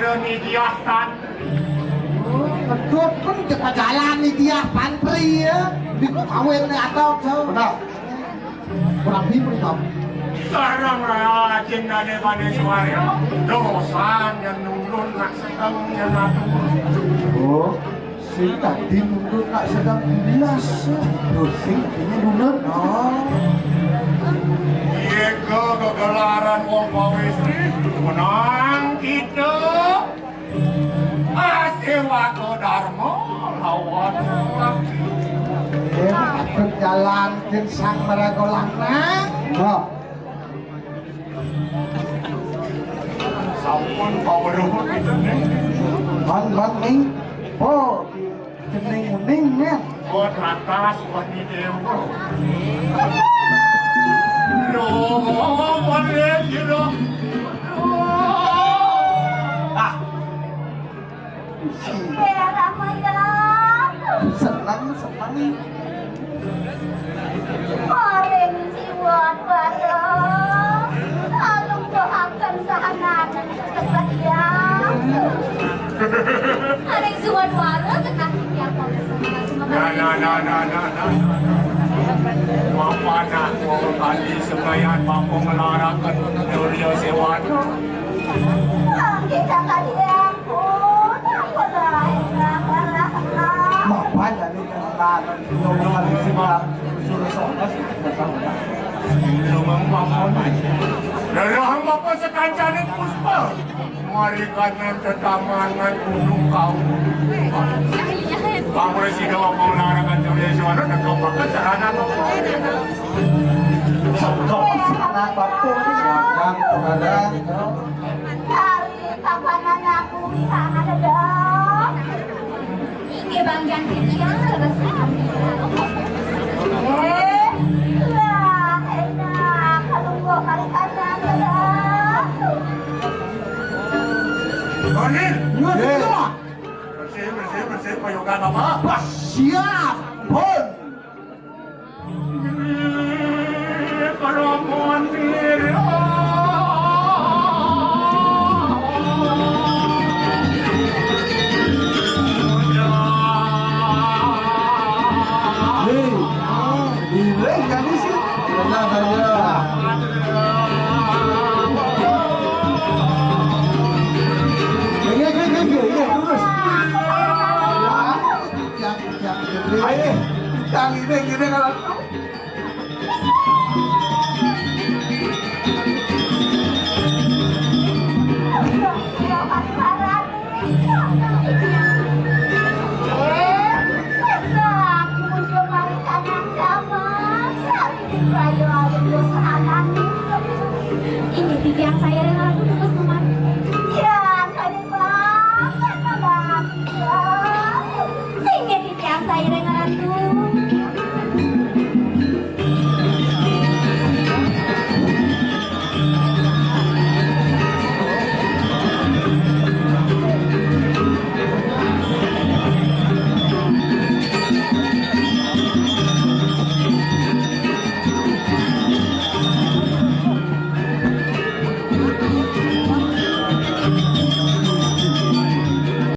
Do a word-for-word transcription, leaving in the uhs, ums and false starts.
Nitya Tantri. Oh, betul pun kita jalan Nitya Tantri ya. Di kawin nih atau jauh. Benar. Kurang bimur tau. Sareng rajin dane bane suwarya, dosan yang nurun nak sedeng yang atur. Oh, sing tadi nurun nak sedeng biasa. Terus sing tadinya nurun. Oh. Iya, kegelaran wong pawistri, menang kita. Asewaka Dharma lawan Laki. Ya, berjalan kin sang maraga lanang. Nah. Sampun paweruh kita nih. Bang, bang, ning. Oh, Cening uning, ya. Buat ratas, buat di dewa. Loh, buat dia, gitu. Ah. Senang, senang. Paring siwat bareng. Alung dohaken sahananing kesedihan. Paring siwat bareng, tetapi tiap orang. Nah, nah, nah, nah, nah, nah. Bapak nak mau tadi sembahyang, bapak ngelarakan dunia sewat. Kita tadi aku, aku dah. Bapak jadi kenal. Rerahang bapa sekancane puspa. Marikanan tetamanan gunung kau. Pamresi dewa pamlarakan jaya suara dan kepakan sarana. Sangkep sarana bapa. Yang berada. Ari kapanan aku di sana, Dok. Inggih, Bang Jangkrik, ya, leres. Eh, lah, enak, kalau gua kali kanan, Dok. Ronil. Iya. Bersih, bersih, bersih, payogan apa? Wah, siap, Bun. Hei, ah, di ring kan sih? Benar, benar. Iya, iya, iya, iya, iya, terus. Ya. Ayo, yang ini, ini kalau ini tiang saya dengan